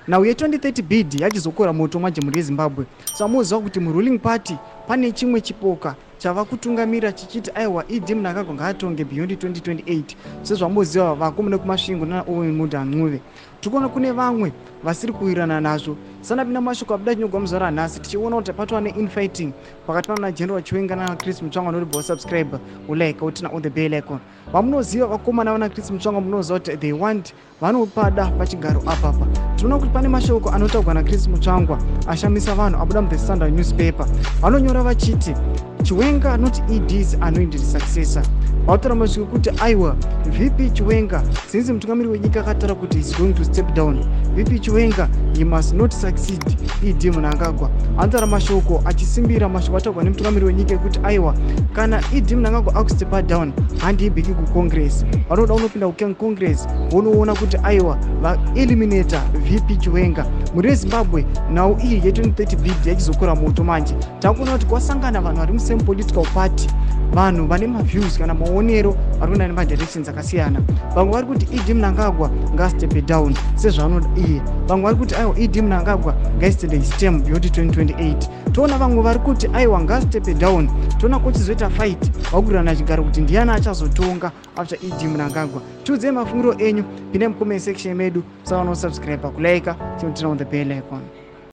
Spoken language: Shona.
Nhau ye2030 bid yachizokora moto manje mhuri yeZimbabwe. Samuziva kuti muruling party pane chimwe chipoka chava kutungamira chichiti aiwa, ED Mnangagwa ngaatonge beyond 2028, sezvamuziva vakomana kuMasvingo nana Owen Mudha Ncube. Tiri kune vamwe vasiri kuwirirana nazvo. Sanapinda mashoko abuda chinyorwa muzuva ranhasi, tichiona kuti patova neinfighting pakati pana General Chiwenga nana Chris Mutsvangwa. Noribva wasubscribe, ulike, uturn on the bell icon. Vamunoziva vakomana vana Chris Mutsvangwa, munoziva kuti they want, vanopada pachigaro apapa. Tinoona kuti pane mashoko anotaurwa naChris Mutsvangwa ashamisa vanhu, abuda muThe Standard newspaper. Vanonyora vachiti Chiwenga, not ED's anointed successor. Vataura mashoko ekuti aiwa, VP Chiwenga, since mutungamiri wenyika akataura kuti is going to step down, VP Chiwenga, he must not succeed ED Mnangagwa. Anotaura mashoko achisimbira mashoko ataurwa nemutungamiri wenyika ekuti aiwa, kana ED Mnangagwa akustepa down, handiibhiki kuCongress. Vanoda unopinda kuCongress, vonoona kuti aiwa, vaeliminata VP Chiwenga. Mhuri yeZimbabwe, nhau iyi ye2030 bid yachizokura moto manje. Takuona kuti kwasangana vanhu vari musame political party, vanhu vane maviews kana maonero vari kuenda nemadirections akasiyana. Vamwe vari kuti ED Mnangagwa ngaastepe down sezvaanoda iye, vamwe vari kuti aiwa, ED Mnangagwa ngaextende his term beyond 2028. Toona vamwe vari kuti aiwa, ngaastepe down. Toona kuchizoita fight, vakurirana chigaro kuti ndiani achazotonga after ED Mnangagwa. Tiudzei mafungiro enyu, pindai mucomment section medu, savanosubscribe, kulike, timuturn on the bell icon.